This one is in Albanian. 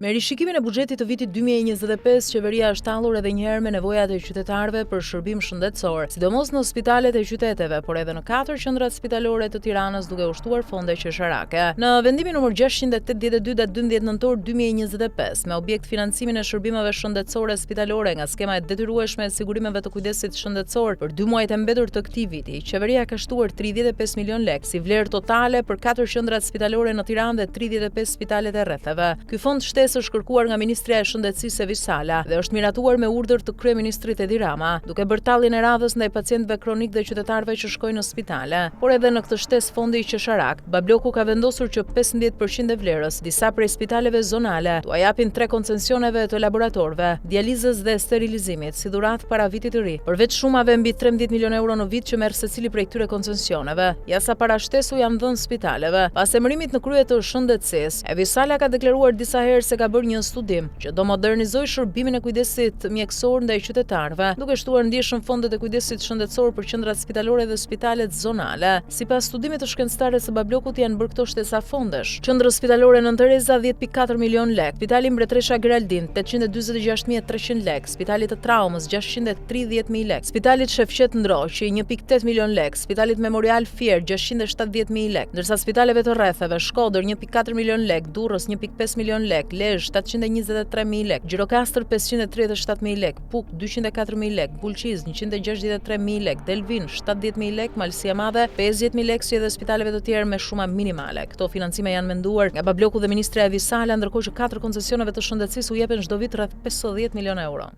Me rishikimin e buxhetit të vitit 2025, qeveria është tallur edhe një herë me nevojat e qytetarëve për shërbim shëndetësor, sidomos në spitalet e qyteteve, por edhe në katër qendrat spitalore të Tiranës duke u shtuar fonde qesharake. Në vendimin numër 682 datë 12 nëntor 2025, me objekt financimin e shërbimeve shëndetësore spitalore nga skema e detyrueshme e sigurimeve të kujdesit shëndetësor për dy muajt e mbetur të këtij viti, qeveria ka shtuar 35 milionë lekë si vlerë totale për katër qendrat spitalore në Tiranë dhe 35 spitalet e rretheve. Ky fond shtesë është kërkuar nga ministrja e Shëndetësisë Evis Sala dhe është miratuar me urdhër të kryeministrit Edi Rama, duke bërë talljen e radhës ndaj pacientëve kronikë dhe qytetarëve që shkojnë në spitale. Por edhe në këtë shtesë fondi qesharak, Babloku ka vendosur që 15 për qind e vlerës, disa prej spitaleve zonale, t'ua japin tre koncensioneve të laboratorëve, dializës dhe sterilizimit, si dhuratë para vitit të ri, përveç shumave mbi 13 milionë euro në vit që merr secili prej këtyre koncensioneve. Ja sa para shtesë u janë dhënë spitaleve. Pas emërimit në krye të shëndetësisë, Evis Sala ka deklaruar disa herë se ka bërë një studim që do modernizojë shërbimin e kujdesit mjekësor ndaj qytetarëve, duke shtuar ndjeshëm fondet e kujdesit shëndetësor për qendrat spitalore dhe spitalet zonale. Sipas studimit të shkencëtares së Bablokut janë bërë këto shtesa fondesh. Qendrës spitalore Nënë Tereza 10.4 milionë lekë, Spitali Mbretëresha Geraldinë 846.300 lekë, Spitalit të Traumës 630.000 lekë, Spitalit Shefqet Ndroqi 1.8 milionë lekë, Spitalit Memorial Fier 670.000 lekë, ndërsa spitaleve të rretheve, Shkodër 1.4 milionë lekë, Durrës 1.5 milionë lekë, Lezhë 723.000 lekë, Gjirokastër 537.000 lekë, Pukë 204.000 lekë, Bulqizë 163.000 lekë, Delvinë 70.000 lekë, Malësi e Madhe 50.000 lekë si edhe spitaleve të tjerë me shuma minimale. Këto financime janë menduar nga Babloku dhe ministrja Evis Sala, ndërkohë që katër koncesioneve të shëndetësisë u jepen çdo vit rreth 50 milionë euro.